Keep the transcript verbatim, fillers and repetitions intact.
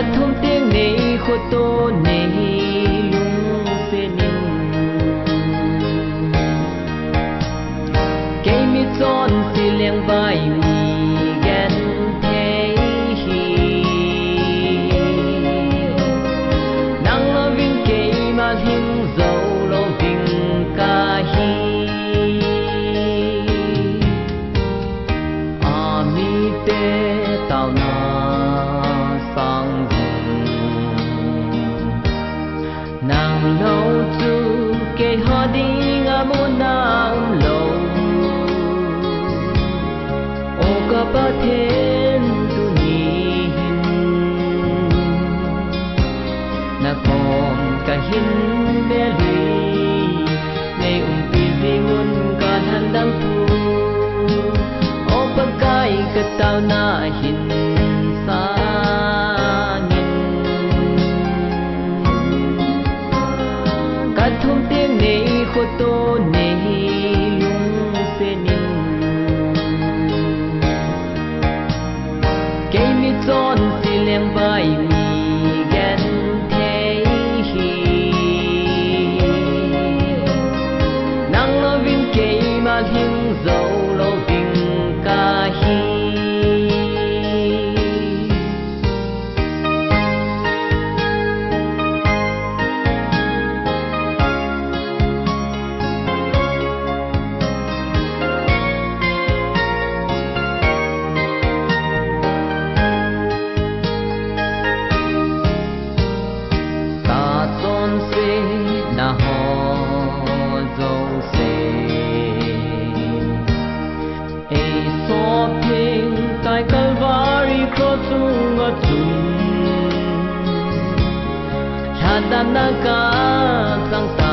Thum teng nei khoto nei lungsenin, kei mi chonse lengvai mi genthei hi. Nang louvin keima lhing jou louving kahi. Amite taona sang jing, nang lou chu keiho dinga muna umlou. O ka Pathen, tuni hin nakom kahin velui, nei umpi jingun kalhan dangpoi. O Pakai, kataona hin sangin, kathum teng nei khoto nei lungsenin, kei mi chonse lengvai mi genthei hi. Nang louvin keima lhing jou louving kahi. Kachonsetna ho jouse eisop theng tai Calvary cross chunga chun, lhadanna kachang ta.